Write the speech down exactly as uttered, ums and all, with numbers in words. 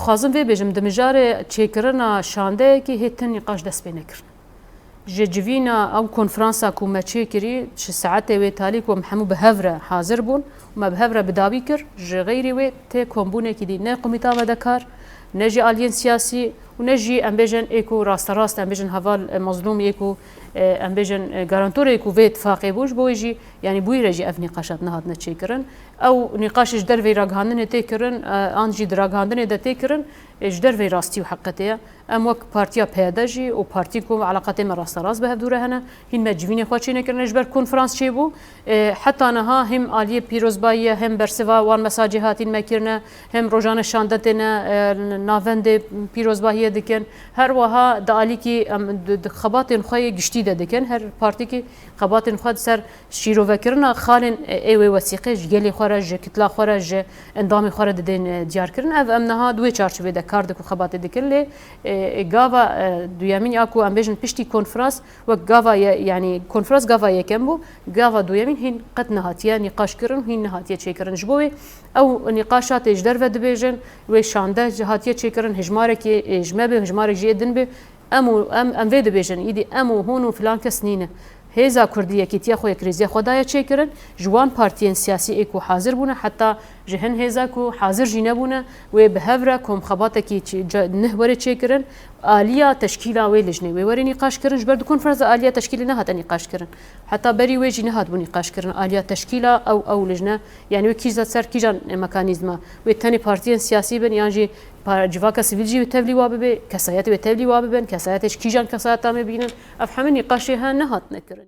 Dixwazim vê bêjim, di mijarê çêkirina şandeyekê hê ti nîqaş dest pê nekirin. Ji civîna ew konferansa ku me çêkirî, ji saetê wê talî ku em hemû bi hev re hazir bûn û me bi hev re bi dawî kir, ji xeyrî wê tê kombûnekî dî ne komîta me de kar, ne jî aliyên siyasî û ne jî em bêjin ê ku rasterast, em bêjin heval, e, mezlûm, ê ku, e, em bêjin, e, garantorê ku vê tifaqê bû, ji bo wê jî, yanî bûyî re jî ev nîqaşat nehatine çêkirin. Ew nîqaşê ji derveyî ragihandinê tê kirin, e, an jî di ragihandinê de tê kirin, e, ji derveyî rastî û heqetê ye. Em wek partiya P Y D jî û partî ku eleqatê me rasterast bi hevdû re hene, hîn me civînê xwe çênekirine ji ber konferans çêbû. E, heta niha hem aliyê pîrozbayiyê hem bersiva wan mesajê hatîn me kirine, hem rojane şande têne, e, navendê pîrozbahiyê dikin. Her wiha di alîkî em di, di xebatên xwe yê giştî de dikin. Her partîkî xebatên xwe di ser şîrovekirina xalên, e, ê wê wesîqê ji gelê xwe re, ji kitla xwe re, ji endamê xwe re didên, e, diyarkirin. Ev em niha di wê çarçovê de kar dikin, xebatê dikin. Lê, e, gava, e, duyemîn ya ku em bêjin piştî konferans, wek gava ye, yanî konferans gava yekem bû, gava duyemîn hîn qet nehatiye nîqaşkirin, hîn nehatiye çêkirin. Ji bo wê ew nîqaşa tê ji derve dibêjin, wê şande ji hatiye çêkirin, hejmarekê, e, ji me be, hejmarek jî ê din be. Em û em, em vê dibêjin, îdî em û hûn û filan kes nîne. Hêza Kurdî yekîtiya xwe, yekrêziya xwe daye çêkirin, ji wan partiyên siyasî ê ku hazir bûne, heta ji hin hêza ku hazir jî nebûne, wê bi hev re komxebatekî çi-, ca-, nih were çêkirin, aliya teşkîla wê lijnê wê were nîqaş kirin, ji ber di konferansa aliya teşkîlê nehate nîqaş kirin. Heta berî wê jî nehatibû nîqaş kirin, aliya teşkîla ew, ew lijne, yanî wê kîja ser kîjan mekanîzma, wê tenê partiyên siyasî bin yan jî pa-, civaka sivîl jî wê tevlî wa bibe, kesayetê wê tevlî wa bibin, kesayetê ji kîjan kesayeta me bînin, ev hemî nîqaşê he nehatine kirin.